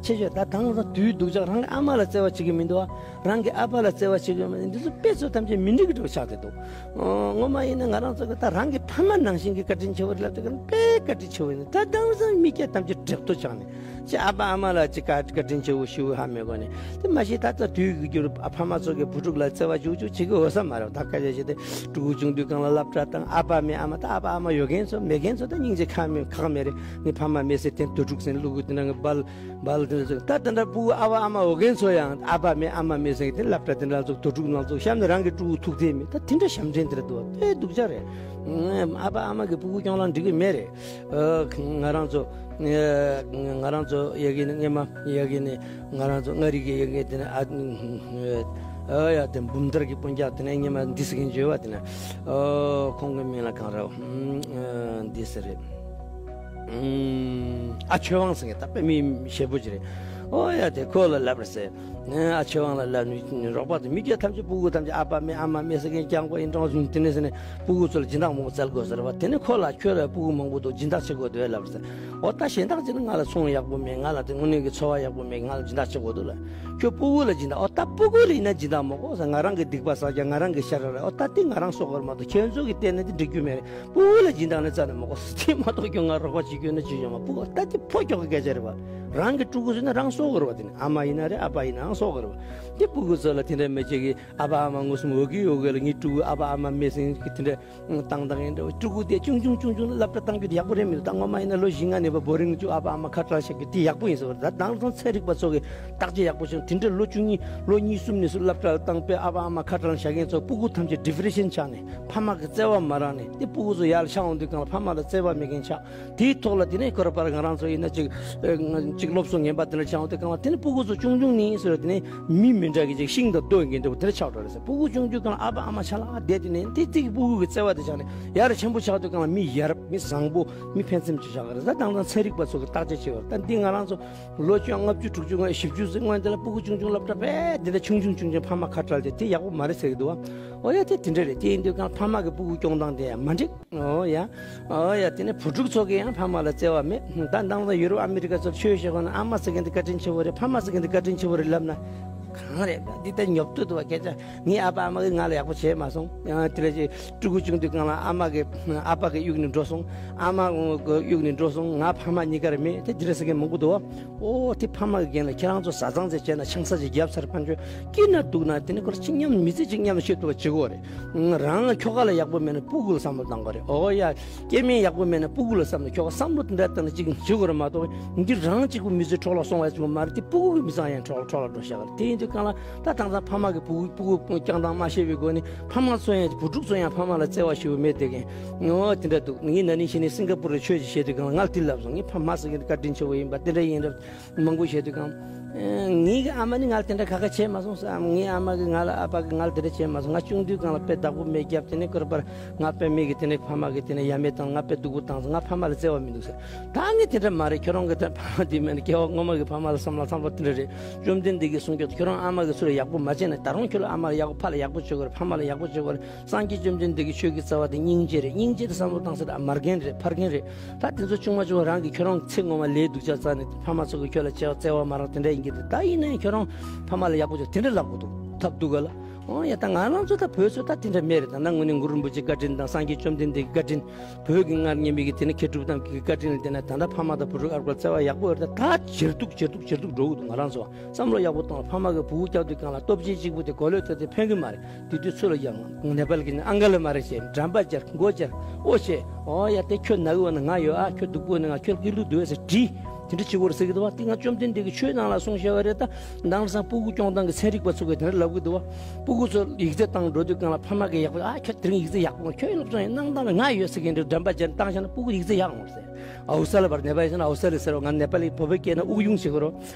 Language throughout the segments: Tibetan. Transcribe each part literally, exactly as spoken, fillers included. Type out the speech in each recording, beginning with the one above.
ཆེ་ཤོས་ད་དེང་སང་དུས་སྡུག་ཅག་རང་གི་ཨ་མ་ལ་བརྩེ་བ་བྱེད་ཀྱི་མི་འདུག་ཨ། རང་གི་ཨ་ཕ་ལ་བརྩེ་བ་བྱེད་ཀྱི་མི་འདུག་འདི་ཚོ་དཔེ་ཚོ་ཐམས་ཅད་མི་འགྲིག་གི་འགྲོ་ཆགས་བསྡད་འདུག་ཨོ། ངོ་མ་ཡིན་ན་ང་རང་ཚོ་གི་ད་རང་གི་ཕ་མ་ནང་བཞིན་གྱི་བཀའ་དྲིན་ཆེ་བོ་རེད་ལབ་དུས་ཀྱང་དཔེ་བཀའ་དྲིན་ཆེ་བོ་ཡིན། ད་དེང་སང་མི་སྐྱ་ཐམས་ཅད་གྲེབ་ཐོ་ཆགས་ནས་ཅི་ཨ་ཕ་ཨ་མ་ལ་ཅི་བཀའ་བཀའ་དྲིན་ཆེ་བོ་ཞུ་ཧ་མི་གོ་ནས། དེ་མ་གཞི་ད་ལྟ་དུས་ཀྱི་འགྱུར་ཨ་ཕ་མ་ཚོ་གི་བུ་ཕྲུག་ལ་བརྩེ་བ་ཅུག་ཅུག་བྱེད་ཀྱི་འོས་ས་མ་རེད། ད་སྐད་ཆ་བཤད་དེ་ཕྲུ་གུ་ཆུང་དུས་སྒང་ལ་སློབ་གྲྭ་དང་ཨ་ཕ་མེད་ཨ་མ། ད་ཨ་ཕ་ཨ་མ་ཡོད་མཁན་ཚོ་མེད་མཁན་ཚོ་ད་སྙིང་རྗེ་ཁག་མེད་ཁག་མེད་རེད། ངའི་ཕ་མ་མེད་ཟེར་དེ་དུས་དྲུག་ཟེར་ལུ་གུ་དེ་འདྲ་ངའི་སྦལ་སྦལ་དེ་འདྲ་ཚོ་ད་དེ་འདྲ་ཕྲུ་གུ་ཨ་ཕ་ཨ་མ་ཡོད་མཁན་ཚོ་ཡང་ཨ་ཕ་མེད་ཨ་མ་མེད་ཟེར་དེ་སློབ་གྲྭ་དེ་འདྲ་ཚོ་དུས་དྲུག་ནང་ཚོ་གཤམ་ནས་རང་གི་ཕྲུ་གུ་ཐུག་དེ་མེད། ད་དེ་འདྲ་ཞབས་འདྲེན་དེ་འདྲ་འདུག་བ། དཔེ་སྡུག་ཅག་རེད། ཨ་ཕ་ཨ་མ་གི་ཕྲུ་གུ་སྐྱོང་ལང་འགྲིག་གི་མེད་རེད། ཨ་ང་རང་ཚོ་ང་རང་ཚོ་ཡ་གི་ནི་སྔས་མ་ཡ་གི་ནི་ང་རང་ཚོ་མངའ་རིས་ཀྱི་ཡ་གི་དེ་ནི་ཨ་ཨ་ཡ་དེ་འབུམ་ཐར་གྱི་སྤུན་ཀྱག་དེ་ནི་སྔས་མ་འདི་ཟེར་མཁན་བརྗོད་པ་དེ་ནི་ཨ་ཁོང་གི་མིང་ལ་གང་ར་འདི་ཟེར་རེད། ཨ་ཆོས་དབང་ཟེར་མཁན་ད་དཔེ་མི་ཞེ་པོ་ཅིག་རེད། ཨོ་ཡ་དེ་ཁོ་ལ་ལབ་རེད་ཟེར། ཨ་ཆོས་དབང་ལ་ལབ་ནས་རོགས་པ་དེ་མི་སྐྱ་ཐམས་ཅད་ཕྲུ་གུ་ཐམས་ཅད་ཨ་ཕ་མེད་ཨ་མ་མེད་ཟེར་མཁན་རྐྱང་པ་ཡིན་གྲོང་ཚོ་དེ་ནས་ཟེར་ནས་ཕྲུ་གུ་ཚོ་ལ་སྦྱིན་བདག་མང་པོ་བཙལ་དགོས་ཟེར་བ། དེ་ནས་ཁོ་ལ་ཁྱོད་ལ་ཕྲུ་གུ་མང་པོ་འདུག་སྦྱིན་བདག་བྱེད་དགོས་འདུག་ལབ་ཟེར། ཨོ་ད་གཞན་དག་ཅིག་ནི་ང་ལ་ཚོང་ཡག་པོ་མེད། ང་ལ་དེ་དངོས་གནས་ཀྱི་འཚོ་བ་ཡག་པོ་མེད། ང་ལ་སྦྱིན་བདག་བྱེད་དགོས་འདུག་ལ། ཁྱོད་ཕྲུ་གུ་ལ་སྦྱིན་བདག་ཨོ་ད་ཕྲུ་གུ་ལ་ཡིན་ན་སྦྱིན་བདག་མ་དགོས་ཟེར། ང་རང་གི་སྡིག་པ་བསགས་ཀྱང་ང་རང་གི་ཤ་ར་ར་ཨོ་ད་དེ་ང་རང་གསོ་དགོས་མ་གཏོགས་ཁྱོད་ཚོ་གི་བལྟས་ན་དེ་འགྲིག་རྒྱུ་མེད་རེད། ཕྲུ་གུ་ལ་སྦྱིན་བདག་ནི་རྩ་ནས་མ་དགོས་ཟེར། དེ་མ་གཏོགས་ཁྱོད་ང་རོགས་པ་བྱེད་རྒྱུ་ན་བྱེད་ཆོག་མ་ཕྲུ་གུ་ཨོ་ད་དེ་ཕོ་ཁྱོ་ག་སྐད་ཆ་རེད་པ། རང་གི་ཕྲུ་གུ་ཟེར་ན་རང་གསོ་དགོས་རེད་པ། དེ་ནི་ཨ་མ་ཡིན་ན་རེད་ཨ་ཕ་ཡིན་ནའང་གསོ་དགོས་རེད་པ། དེ་ཕྲུ་གུ་ཚོ་ལ་དེ་འདྲ་མི་བྱེད་གི། ཨ་ཕ་ཨ་མ་ངོ་སུམ་འོ་གི་འོ་གི་ལ་ངའི་ཕྲུ་གུ་ཨ་ཕ་ཨ་མ་མེད་ཟེར་གི་དེ་འདྲ་བཏང་བཏང་ཡིན་འདྲ། ཕྲུ་གུ་དེ་ཆུང་ཆུང་ཆུང་ཆུང་ལ་སློབ་གྲྭ་བཏང་རྒྱུ་དེ་ཡག་པོ་རེད་མི་འདུག་ད་ངོ་མ་ཡིན་ན་ལོ་བཞི་ལྔ་ནས་བ་བོ་རིང་བཅུག་ཨ་ཕ་ཨ་མ་ཁ་བྲལ་བྱ་རྒྱུ་དེ་ཡག་པོ་ཡིན་ཟེར་བ་རེད། ད་དེང་སང་ཚན་རིག་པ་ཚོ་གི་བརྟག་དཔྱད་ཡག་པོ་བྱུང་། དེ་འདྲ་ལོ་བཅུ་གཉིས་ལོ་གཉིས་གསུམ་ནས་སུ་སློབ་གྲྭ་ལ་བཏང་པས་ཨ་ཕ་ཨ་མ་ཁ་བྲལ་བྱ་མཁན་ཚོ་ཕྲུ་གུ་ཐམས་ཅད་ཌི་པི་རེ་ཤན་ཆགས་ནས་ཕ་མ་གི་བརྩེ་བ་མ་རག་ནས་དེ་ཕྲུ་གུ་ཚོ་ཡར་ལ་ཆགས་འོང་དུས་སྒང་ལ་ཕ་མ་ལ་བརྩེ་བ་མེད་མཁན་ཆགས། དེའི་ཐོག་ལ་དེ་ནས་ཁོ་ར་པར་ང་རང་ཚོ་ཡིན་ན་ཅིག་ཨ་ཅིག་སློབ་གསོ་ངན་པ་དེ་འདྲ་ཆགས་འོང་དུས་སྒང་ལ་དེ་ནས་ཕྲུ་གུ་ཚོ་ཆུང་ཆུང་ནས་སུ་ར་དེ་ནས་མི་མི་འདྲ་གི་ཅིག་ཤིང་དང་རྡོ་འགེལ་འདྲ་བོ་དེ་འདྲ་ཆགས་འགྲོ་རེད་ཟེར། ཕྲུ་གུ་ཆུང་ཆུང་སྒང་ལ་ཨ་ཕ་ཨ་མ་ཆ་ལག་བསྡད་དེ་ནས་དེ་ཅིག་ཕྲུ་གུ་གི་བརྩེ་བ་དེ་ཆགས་ནས་ཡར་ཆེན་པོ་ཆགས་དུས་སྒང་ལ་མི་ཡར་མི་བཟང་པོ་མི་ཕན་སེམས་ཅན་ཆགས་ཀྱི་རེད། ད་དེང་སང་ཚན་རིག་པ་ཚོ་གི་བརྟག་དཔྱད་བྱས་པར་ད་འདི་ང་རང་ཚོ་ལོ་བཅོ་ལྔ་བཅུ་དྲུག་ཅུ་སྔོན་བཞི་བཅུ་ཙམ་སྔོན་དེ་ལ་ཕྲུ་གུ་ཆུང་ཆུང་སློབ་གྲྭ་རྦད་དེ་འདྲ་ཆུང་ཆུང་ཆུང་ཆུང་ཕ་མ་ཁ་བྲལ་ཏེ་དེ་ཡག་པོ་མ་རེད་ཟེར་གི་འདུག་བ། ཨོ་ཡ་དེ་དེ་འདྲ་རེད། དེ་ཡིན་དུས་སྒང་ཕ་མ་གི་ཕྲུ་གུ་སྐྱོང་སྟངས་དེ་ཡང་མ་འགྲིག་ཨོ་ཡ། ཨོ་ཡ་དེ་ནས་བུ་ཕྲུག་ཚོ་གི་ཡང་ཕ་མ་ལ་བརྩེ་བ་མེད། ད་དེང་སང་ཡུ་རོབ་ཨ་མི་རི་ཀ་ཚོར་ཆོས་བཤད་དགོས་ན་ཨ་མ་ཟེར་མཁན་དེ་བཀའ་དྲིན་ཆེ་བོ་རེད། ཕ་མ་ཟེར་མཁན་དེ་བཀའ་དྲིན་ཆེ་བོ་རེད་ལབ་ན་གང་རེད། འདི་ལྟར་ཉོབ་ཏོ་འདུག་བ་སྐད་ཆ། ངའི་ཨ་ཕ་ཨ་མ་གིས་ང་ལ་ཡག་པོ་བྱས་མ་སོང་། ཡང་དེ་ལས་ཅིག་ཕྲུ་གུ་ཆུང་དུས་སྒང་ལ་ཨ་མ་གི་ཨ་ཕ་གི་གཡུག་ནས་འགྲོ་སོང་། ཨ་མ་གི་གཡུག་ནས་འགྲོ་སོང་། ང་ཕ་མ་གཉིས་ཀར་མེད། དེ་འདི་འདྲ་ཟེར་མཁན་མང་པོ་འདུག་བ། ཨོ་དེ་ཕ་མ་གི་འགན་ལ་ཁྱེད་རང་ཚོ་བཟའ་ཚང་ཚེ་བྱས་ན་ཆང་ས་ཅིག་བརྒྱབ་ཚར་ཕན་ཆོད་སྐྱིད་ན་སྡུག་ན་དེ་ནི་ཁོ་ར་གཅིག་མཉམ་མི་ཚེ་གཅིག་མཉམ་ཤེས་ཐུབ་པ་བྱེད་དགོས་རེད། རང་ཁྱོ་ག་ལ་ཡག་པོ་མེད་ན་ཕྲུ་གུ་ལ་བསམ་བློ་བཏང་དགོས་རེད། ཨོ་ཡ། སྐྱེ་དམན་ཡག་པོ་མེད་ན་ཕྲུ་གུ་ལ་བསམ་ནས་ཁྱོ་ག་བསམ་བློ་དེ་འདྲ་བཏང་ན་ཅིག་བྱེད་དགོས་རེད་མ་གཏོགས་འདི་རང་གཅིག་པུ་མི་ཚེ་འཕྲོ་བརླག་སོང་བ་ཅིག་མ་རེད། དེ་ཕྲུ་གུ་གི་མི་ཚང་ཡང་འཕྲོ་བརླག་འགྲོ་ཤག་རེད། དེ་ཡིན་དུས་སྒང་ལ་ད་དེང་སང་ཕ་མ་གི་ཕྲུ་གུ་ཕྲུ་གུ་སྐྱོང་སྟངས་མ་ཤེས་པའི་སྒོ་ནས་ཕ་མ་ཚོ་ཡང་བུ་ཕྲུག་ཚོ་ཡང་ཕ་མ་ལ་བརྩེ་བ་ཞེ་པོ་མེད་བསྡད་མཁན་ཨོ་དེ་འདྲ་འདུག་ངས་ན་ནིང་ཕྱི་ནས་སིང་ག་པུར་ལ་ཆོས་ཅིག་བཤད་དུས་སྒང་ལ་ང་ལ་དེ་ལབ་སོང་། ངའི་ཕ་མ་ཟེར་མཁན་དེ་བཀའ་དྲིན་ཆེ་བོ་ཡིན་པ་དེ་འདྲ་ཡིན་རབས། མང་པོ་བཤད་དུས་སྒང་། ངའི་གི་ཨ་མ་ནི་ང་ལ་དེ་འདྲ་ག་ག་བྱས་མ་སོང་ཟེར། ངའི་ཨ་མ་གི་ང་ལ་ཨ་ཕ་གི་ང་ལ་དེ་འདྲ་བྱས་མ་སོང་། ང་ཆུང་དུས་སྒང་ལ་དཔེ་བདག་པོ་མེད་རྒྱབ་དེ་ནས་སྐོར་པར་ང་དཔེ་མི་གི་དེ་ནས་ཕ་མ་གི་དེ་ནས་ཡ་མེད་བཏང་། ང་དཔེ་སྡུག་པོ་བཏང་སོང་། ང་ཕ་མ་ལ་བརྩེ་བ་མི་འདུག་ཟེར། ད་ངས་དེ་འདྲ་མ་རེད། ཁྱོད་རང་གི་དེ་ཕ་མ་དེ་མེད་ན་སྐྱེ་བ་སྔོན་མ་གི་ཕ་མ་ལ་བསམ་ན་བསམ་པ་དེ་འདྲ་རེད། བཅོམ་ལྡན་འདས་ཀྱིས་གསུངས་ཀྱང་ཁྱོད་རང་ཨ་མ་གི་ཚུར་ཡག་པོ་མ་བྱས་ན་ད་རུང་ཁྱོད་ལ་ཨ་མ་ལ་ཡག་པོ་ཕ་ལ་ཡག་པོ་བྱེད་དགོས་རེད། ཕ་མ་ལ་ཡག་པོ་བྱེད་དགོས་རེད། སངས་རྒྱས་བཅོམ་ལྡན་འདས་ཀྱི་ཆོས་ཀྱི་རྩ་བ་དེ་སྙིང་རྗེ་རེད། སྙིང་རྗེ་དེ་བསམ་བློ་བཏང་ས་དེ་མ་རྒན་རེད། ཕ་རྒན་རེད། ད་དེ་ཚོ་ཆུང་མ་ཆུང་མ་རང་གི་ཁྱོད་རང་ཚེ་སྔོན་མ་ལས་སྡུག་ཅག་བསགས་ནས་ཕ་མ་ཚོ་གི་ཁྱོད་ལ་བརྩེ་བ་བརྩེ་བ་མ་རག་དེ་འདྲ་ཡིན་གྱི་རེད། ད་ཡིན་ན་ཡང་ཁྱོད་རང་ཕ་མ་ལ་ཡག་པོ་བྱོས་དེ་འདྲ་ལབ་དགོས་འདུག་ཐབས་སྡུག་ག་ལ། ཨོ་ཡ་ད་ང་རང་ཚོ་ད་བོད་ཚོ་ད་དེ་འདྲ་མེད་རེད། ད་ནང་ངོས་ནས་གུ་རུ་རིན་པོ་ཆེའི་བཀའ་དྲིན་དང་སངས་རྒྱས་བཅོམ་ལྡན་འདས་ཀྱི་བཀའ་དྲིན། བོད་ཀྱི་སྔར་ཉེ་མི་གི་དེ་ནས་མཁས་གྲུབ་རྣམས་ཀྱི་བཀའ་དྲིན་ལ་བརྟེན་ནས་ད་ལྟ་ཕ་མ་དང་བུ་ཕྲུག་ཨར་ཀར་བརྩེ་བ་ཡག་པོ་ཡོད་རེད། ད་ཇེ་སྡུག་ཇེ་སྡུག་ཇེ་སྡུག་འགྲོ་གི་འདུག་ང་རང་ཚོ་བསམ་བློ་ཡག་པོ་གཏོང་ལ་ཕ་མ་གི་བུ་སྐྱོང་དུས་སྒང་ལ་སྟོབས་ཆེན་གཅིག་པུ་དེ་གོ་ལོད་ཐོག་དེ་ཕན་གི་མ་རེད། དེ་དུས་ཚོད་ལ་ཡང་ནེ་པལ་གྱི་ཨང་ག་ལ་མ་རེད་ཅེས་འགྲམ་པ་སྦྱར་མགོ་སྦྱར་ཨོ་ཅེས་ཨོ་ཡ་དེ་ཁྱོད་ན་གི་བ་ན་ང་ཡོད་ཨ། ཁྱོད་སྡུག་པོ་ན་ང་ཁྱོད་སྐྱིད་ལུགས་འདུག་ཟེར་དྲིས། དེ་འདྲ་བྱེད་དགོས་རེད་ཟེར་གི་འདུག་བ། དེ་ང་བཅོམ་ལྡན་འདས་ཀྱི་ཆོས་ནང་ལ་གསུངས་བཞག་པ་རེད། ད་དེང་སང་ཕྲུ་གུ་སྐྱོང་སྟངས་ཀྱི་ཚན་རིག་པ་ཚོ་གིས་དེ་འདྲ་ལབ་གི་འདུག་བ། ཕྲུ་གུ་ཚོ་ཡིག་ཚད་བཏང་འགྲོ་དུས་སྒང་ལ་ཕ་མ་གིས་ཡག་པོ་ཨ་ཁྱོད་དེ་རིང་ཡིག་ཚད་ཡག་པོ་ཁྱོད་སློབ་སྦྱོང་ཡང་གནང་སྟངས་ལ་ང་ཡོད་ཟེར་གི་འདྲ་འགྲམ་པ་སྦྱར་བཏང་བཞག་ན་ཕྲུ་གུ་ཡིག་ཚད་ཡག་འོང་ཟེར། ཨའུ་ས་ལ་བར་ནེ་པ་ལི་ཟེར་ན་ཨའུ་ས་ལི་ཟེར་བ། ང་ནེ་པ་ལི་བོད་པའི་སྐད་ན་དབུགས་དབྱུང་བྱེད་དགོས་རོ།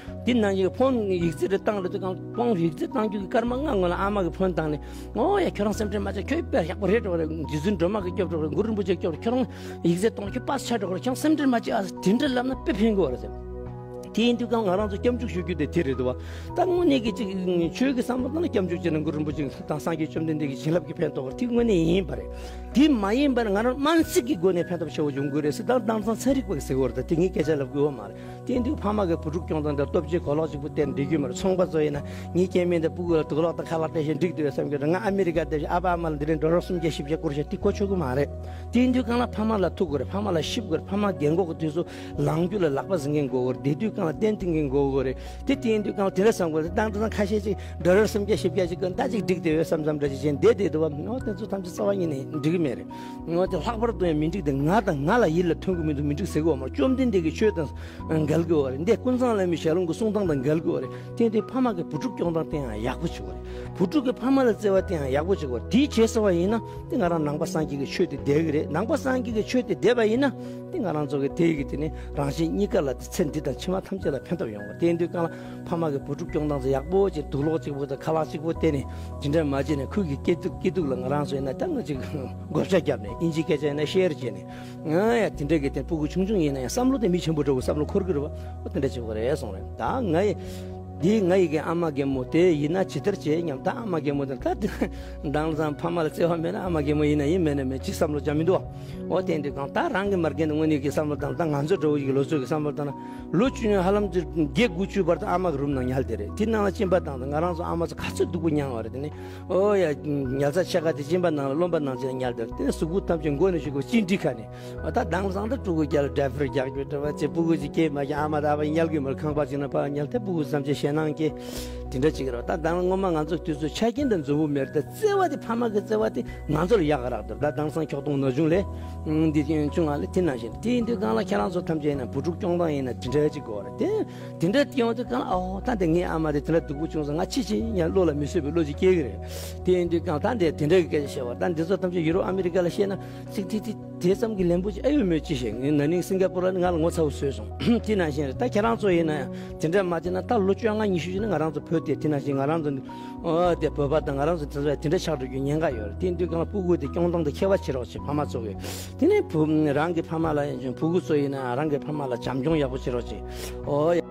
དེ་ནང་བཞིན་ཕོན་ཡིག་ཚད་རེ་བཏང་རེ་དུས་སྒང་ཕོན་ཡིག་ཚད་བཏང་རྒྱུ་གི་སྐར་མ་ལྔ་སྔོན་ལ་ཨ་མ་གི་ཕོན་བཏང་ནས་ཨོ་ཡ་ཁྱོད་རང་སེམས་ཁྲལ་མ་བྱེད། ཁྱོད་དཔེ་ཡག་པོ་རེད་འགྲོ་རེད། རྗེ་བཙུན་སྒྲོལ་མ་གིས་སྐྱོབ་འགྲོ་རེད། གུ་རུ་རིན་པོ་ཆེས་སྐྱོབ་རེད། ཁྱོད་རང་ཡིག་ཚད་གཏོང་། ཁྱོད་པཱས་ཆགས་འགྲོ་རེད། ཁྱོད་རང་སེམས་ཁྲལ་མ་བྱེད་ཨ་ཟེར་དེ་འདྲ་ལབ་ན་དཔེ་ཕན་གི་བ་རེད་ཟེར། དེ་ཡིན་དུས་གང་ང་རང་ཚོ་སྐྱབས་འཇུག་ཞུ་རྒྱུ་དེ་དེ་རེད་འདུག་བ། ད་དངོས་གནས་ཀྱི་ཅིག་ཆོས་ཀྱི་བསམ་བློ་བཏང་ན་སྐྱབས་འཇུག་བྱས་ན་གུ་རུ་རིན་པོ་ཆེ་དང་སངས་རྒྱས་བཅོམ་ལྡན་འདས་ཀྱི་བྱིན་རླབས་ཀྱིས་ཕན་ཐོགས་པ་དེ་དངོས་གནས་ཡིན་པ་རེད། དེ་མ་ཡིན་པར་ང་རང་དམན་ཚིག་གི་སྒོ་ནས་ཕན་ཐོགས་ཆེ་བོ་འབྱུང་དགོས་རེད་ཟེར། ད་དེང་སང་ཚན་རིག་པ་གིས་ཟེར་གྱི་ཡོད་རེད། ད་དེ་ངས་སྐད་ཆ་ལབ་དགོས་པ་མ་རེད། དེ་ཡིན་དུས་ཕ་མ་གི་བུ་ཕྲུག་སྐྱོང་སྟངས་དང་སྟོབས་ཆེ་གོ་ལོག་གཅིག་པུ་བསྟེན་བསྡད་རྒྱུ་མ་རེད། ཚོང་པ་ཚོ་ཡིན་ན་ངའི་སྐྱེ་དམན་དེ་སྤུ་གུ་ལ་དུག་ལོག་དང་ཁ་ལག་སྤྲད་བཞིན་འགྲིག་འདུག་བསམ་གྱི་རེད། ང་ཨ་མི་རི་ཀ་བསྡད་བཞིན་ཨ་ཕ་ཨ་མ་ལ་འདི་རིང་ཌོ་ལར་སུམ་བརྒྱ་བཞི་བརྒྱ་བསྐུར་བཞག་དེ་གོ་ཆོད་གི་མ་རེད། དེ་ཡིན་དུས་གང་ལ་ཕ་མ་ལ་ཐུག་དགོས་རེད། ཕ་མ་ལ་གཤིབ་དགོས་རེད། ཕ་མ་རྒན་གོག་གི་དུས་སུ་ལངས་རྒྱུ་ལ་ལག་པ་འཛིན་མཁན་དགོས་དགོས་རེད། བསྡད་དུས་གང་ལ་གདན་བཏིང་མཁན་དགོས་དགོས་རེད། དེ་དེ་ཡིན་དུས་གང་ལ་དེ་འདྲ་བསམ་དགོས་རེད། དེང་སང་ཁ་ཤས་ཅིག་ཌོ་ལར་སུམ་བརྒྱ་བཞི་བརྒྱ་ཅིག་གི་ད་ཅིག་འགྲིག་བསྡད་ཡོད་བསམ་བསམ་འདྲ་ཅིག་བྱས་བསྡད་བསྡད་འདུག་བ། འོ་དེ་ཚོ་ཐམས་ཅད་རྩ་བ་ཉིད་ནས་འགྲིག་གི་མེད་རེད། འོ་དེ་ལྷག་པར་དུ་ཡང་མི་འགྲིག་དེ་ང་དང་ང་ལ་ཡིད་ལ་ཐོན་གི་མི་འདུག་མི་འགྲིག་ཟེར་གི་ཡོད་མ་རེད། བཅོམ་ལྡན་འདས་ཀྱི་ཆོས་དང་འགལ་གི་ཡོད་རེད། འདི་ཀུན་བཟང་བླ་མའི་ཞལ་ལུང་གི་གསུང་སྟངས་དང་འགལ་གི་ཡོད་རེད། དེ་དེ་ཕ་མ་གི་བུ་ཕྲུག་སྐྱོང་སྟངས་དེ་ཡང་ཡག་པོ་བྱེད་དགོས་རེད། བུ་ཕྲུག་གི་ཕ་མ་ལ་བརྩེ་བ་དེ་ཡང་ཡག་པོ་བྱེད་དགོས་རེད། དེ་བྱས་སོང་བ་ཡིན་ན་དེ་ང་རང་ནང་པ་སངས་རྒྱས་ཀྱི་ཆོས་དེ་བསྡད་གི་རེད། ནང་པ་སངས་རྒྱས་ཀྱི་ཆོས་དེ་བསྡད་པ་ཡིན་ན་དེ་ང་རང་ཚོ་གི་དེ་ཡི་གི་དེ་ནི་རང་གཞན་གཉིས་ཀ་ལ་དེ་ཚེ་འདི་དང་ཕྱི་མ་ཐམས་ཅད་ལ་ཕན་ཐོགས་ཡོང་བ། དེ་ཡིན་དུས་གང་ལ་ཕ་མ་གི་བུ་ཕྲུག་སྐྱོང་སྟངས་ཚོ་ཡག་པོ་བྱེད། དུག་ལོག་གཅིག་པོ་དང་ཁ་ལག་གཅིག་པོ་བསྟན་ནས་དེ་འདྲ་མ་བྱས་ནས་ཁུལ་གྱི་སྐྱིད་སྡུག་སྐྱིད་སྡུག་ལ་ང་རང་ཚོ་ཡིན་ན་ད་ང་ཅིག་བགོ་བཤའ་བརྒྱབ་ནས་ཨིན་ཇི་སྐད་ཆ་ཡིན་ན་ཤེར་བྱས་ནས། ང་ཡ་དེ་འདྲ་གི་དེ་སྤུ་གུ་ཆུང་ཆུང་ཡིན་ན་ཡང་བསམ་བློ་དེ་མི་ཆེན་པོ་འདྲ་བོ་བསམ་བློ་འཁོར་གི་རེད་བ། ཨོ་དེ་འདྲ་བྱེད་དགོས་རེད་གསུངས་རེད། ད་ང་ཡི་འདི་ང་ཡི་གི་ཨ་མ་རྒན་མོ་དེ་ཡིན་ན་ཇི་ལྟར་བྱེད་སྙམ། ད་ཨ་མ་རྒན་མོ་དེ་ད་དེང་སང་ཕ་མ་ལ་བརྩེ་བ་མེད་ན་ཨ་མ་རྒན་མོ་ཡིན་ན་ཡིན་མེད་ན་མེད་ཅི་བསམ་བློ་བྱ་མི་འདུག་བ། ཨོ་དེ་འདྲ་གང་ད་རང་གི་མ་རྒན་དེ་དངོས་གནས་ཀྱི་བསམ་བློ་བཏང་ད་ང་ཚོ་འདྲ་བོ་ཡི་གི་ལོ་ཚོད་ཀྱི་བསམ་བློ་བཏང་ན་ལོ་བཅུ་ནས་ཧ་ལམ་ཚོ་བརྒྱད་དགུ་བཅུ་བར་དུ་ཨ་མ་གི་རུམ་ནང་ཉལ་བསྡད་རེད། དེ་ནང་ལ་གཅིན་པ་བཏང་ད་ང་རང་ཚོ་ཨ་མ་ཚོ་ག་ཚོད་སྡུག་པོ་མྱངས་བ་རེད། དེ་ནས་ཨོ་ཡ་ཉལ་ས་ཕྱེད་ཀ་དེ་གཅིན་པ་ནང་ལ་རློན་པ་ནང་བཞིན་ཉལ་བསྡད་རེད། དེ་ནས་གཟུགས་པོ་ཐམས་ཅད་མགོ་ནས་གཞུག་གུ་གཅིན་དྲི་ཁ་ནས། ཨ་ད་དེང་སང་ད་ཕྲུ་གུ་རྒྱལ་ཌའི་ཕར་རྒྱག་རྒྱུ་འདྲ་བ་ཅེ་སྤུ་གུ་ཅིག་སྐྱེས་མ་ཤེས་ཨ་མ་ད་བ་ཉལ་གི་མར་ཁང་པ་ཅིག་ན་ཕ་ཉལ་ཏེ་སྤུ་གུ་ཙམ་ཅིག་ཞེད་སྣང་སྐྱེ། དེ་འདྲ་ཅིག་རེད། ད་དང་སྔོན་མ་ང་ཚོ་དུས་ཚོད་ཆ་རྐྱེན་དང་འཛོམས་པོ་མེད་རེད། ད་བརྩེ་བ་དེ་ཕ་མ་གི་བརྩེ་བ་དེ་ང་ཚོར་ཡག་ག་རག་འདུག་ད་དེང་སང་ཁྱོག་གཏོང་ན་ཆུང་ལས་འདི་ཅན་ཆུང་ང་ལས་དེ་ནང་བཞིན་དེ་ཡིན་དུས་གང་ལ་ཁྱེད་རང་ཚོ་ཐམས་ཅད་ཡིན་ན་བུ་ཕྲུག་སྐྱོང་སྟངས་ཡིན་ན་དེ་འདྲ་ཅིག་དགོས་རེད། དེ་དེ་འདྲ་སྐྱོང་དུས་གང་ལ་ཨོ་ད་འདི་ངའི་ཨ་མ་དེ་དེ་འདྲ་སྡུག་པོ་བྱུང་སོང་ང་ཅི་བྱེད་ཡིན་ཡང་བློ་ལ་མི་བཟོད་པའི་བློ་ཅིག་སྐྱེ་གི་རེད། དེ་ཡིན་དུས་གང་ད་འདི་དེ་འདྲ་གི་སྐད་ཆ་བཤད་བ་ད་འདི་ཚོ་ཐམས་ཅད་ཡུ་རོབ་ཨ་མི་རི་ཀ་ལ་བཤད་ན་ཅིག་དེ་དེ། དེ་ཙམ་གྱི་ལན་པོ་ཅིག་ཨེ་ཡོད་མོད་ཅི་ཞིག་ངས་ན་ནིང་སིང་ག་པུར་ལ་ནི་ང་ལ་ངོ་ཚ་བོ་བཟོས་སོང་། དེ་ནང་བཞིན་རེད། ད་ཁྱེད་རང་ཚོ་ཡིན་ན་ཡང་དེ་འདྲ་མ་བྱས་ན་ད་ལོ་བཅོ་ལྔ་ཉི་ཤུ་ཞིག་ནི་ང་རང་ཚོ་བོད་དེ་དེ་ནང་བཞིན་ང་རང་ཚོ་ནི་ཨོ་དེ་བོད་པ་དང་ང་རང་ཚོ་དེ་ཚོ་དེ་འདྲ་ཆགས་འགྲོ་རྒྱུ་ཉེན་ཁ་ཡོད་རེད། དེ་དུས་གང་ལ་སྤུ་གུ་དེ་སྐྱོང་སྟངས་དེ་མཁས་པ་བྱེད་རོགས་བྱེད་ཕ་མ་ཚོ་གིས། དེ་ནས་བུ་རང་གི་ཕ་མ་ལ་ཡིན་ཅིང་སྤུ་གུ་ཚོ་ཡིན་ན་རང་གི་ཕ་མ་ལ་བྱམས་སྐྱོང་ཡག་པོ་བྱེད་རོགས་བྱེད། ཨོ་ཡ།